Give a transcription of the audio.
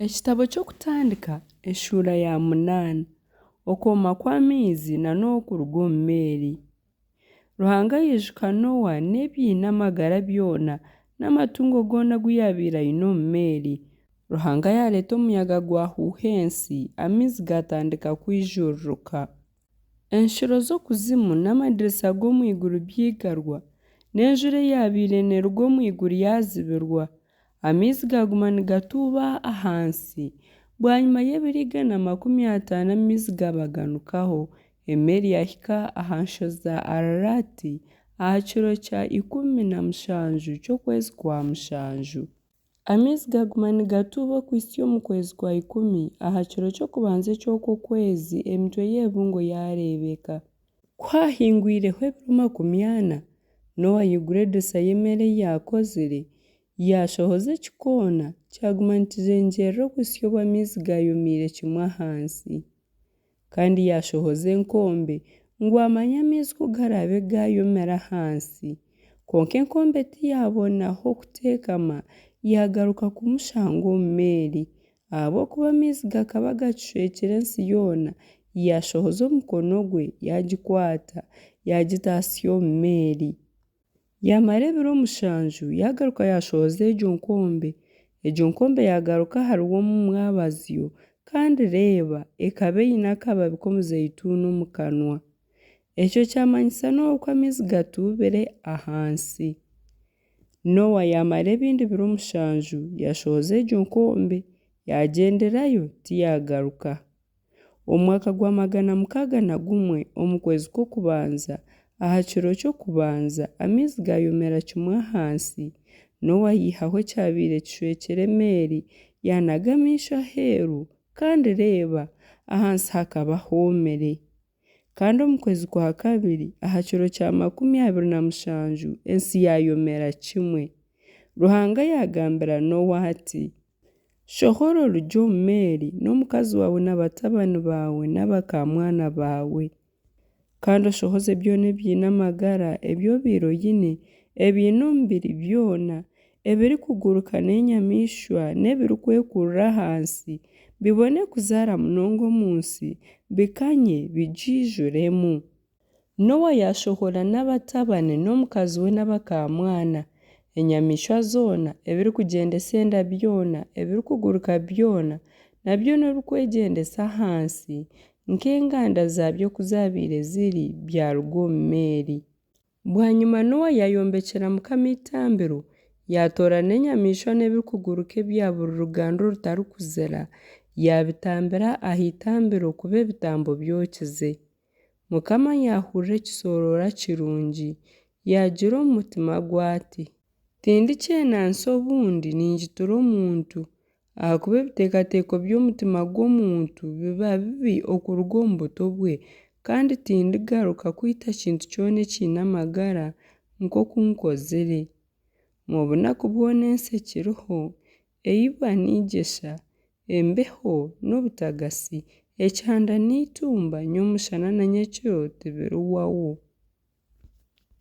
Ekitabo ky'Okutandika eshuura ya munaana. Okwoma kw'amaizi n'okuruga omu meeri. Ruhanga yaijuka Noa n'ebiine amagara byona n'amatungo goona agu yaabaire aine omu meeri. Ruhanga yaareeta omuyaga gwahuuha ensi, amaizi gaatandika kwijururuka. Enshuro z'okuzimu n'amadirisa g'omu iguru byaigarwa, n'enjura eyaabaire neeruga omu iguru yaazibirwa. Amaizi gaaguma nigatuuba aha nsi. Bwanyima y'ebiro 150 amaizi gaabaganukaho, emeeri yaahika aha nshozi za Araraati aha kiro kya 17 ky'okwezi kwa mushanju. Amaizi gaaguma nigatuuba okuhitsya omu kwezi kwa ikumi, aha kiro ky'okubanza eky'okwo kwezi emitwe y'ebibungo yaareebeka. Ku haahingwireho ebiro 40, Noa yaigura edirisa y'emeeri ei yaakozire, yaashohoza ekikoona, kyaguma nikizengyerera okuhitsya obu amaizi gaayomeire kimwe aha nsi. Kandi yaashohoza enkombe, ngu amanye amaizi ku garaabe gaayomire aha nsi. Kwonka enkombe tiyaabona h'okuteekama, yaagaruka kumushanga omu meeri, ahabw'okuba amaizi gakaba gakishwekire ensi yoona, yaashohoza omukono gwe, yaagikwata, yaagitaasya omu meeri. Yaamara ebiro mushanju, yaagaruka yaashohoza egyo nkombe. Egyo nkombe yaagaruka ahariwe omu mwabazyo, kandi reeba, ekaba eine akababi k'omuzeituuni omu kanwa. Ekyo kyamanyisa Noa ku amaizi gatuubire aha nsi. Noa yaamara ebindi biro mushanju, yaashohoza egyo nkombe, yaagyenderayo tiyaagaruka. Omu mwaka gwa 601, omu kwezi kw'okubanza, aha kiro ky'okubanza, amaizi gaayomera kimwe aha nsi. Noa yaihaho ekyabaire kishwekire emeeri, yaanaga amaisho aheeru, kandi reeba, ahansi hakaba hoomire. Kandi omu kwezi kwa kabiri, aha kiro kya 27, ensi yaayomera kimwe. Ruhanga yaagambira Noa ati, Shohora orugye omu meeri n'omukazi waawe na batabani baawe n'abakaamwana baawe. Kandi oshohoze byona ebiine amagara ebi obaire oine, ebiine omubiri byona, ebirikuguruka n'enyamaishwa n'ebirikwekurura ahansi, bibone kuzaara munonga omu nsi, bikanye bigiijuremu. Noa yaashohora n'abatabani n'omukazi we n'abakaamwana. Enyamaishwa zoona, ebirikugyendesa enda byona, ebirikuguruka byona, na byona ebirikwegyendesa ahansi, nk'enganda zaabyo oku zaabaire ziri, byaruga omu meeri. Bwanyima Noa yaayombekyera Mukama eitambiro, yaatoorana enyamaishwa n'ebirikuguruka ebya buri ruganda orutarikuzira, yaabitambira aha itambiro kuba ebitambo byokize. Mukama yaahurira ekisooroora kirungi, yaagira omu mutima gwe ati, Tindikyeena nsi obundi ningitura omuntu, ahakuba ebiteekateeko by'omutima gw'omuntu biba bibi okuruga omu buto bwe, kandi tindigaruka kwita kintu kyona ekiine amagara, nk'oku nkozire. Omu bunaku bwona ensi ekiriho, eiba n'eigyesha, embeho n'obutagatsi, ekyanda n'eitumba, nyomushana na nyekiro tibirihwaho.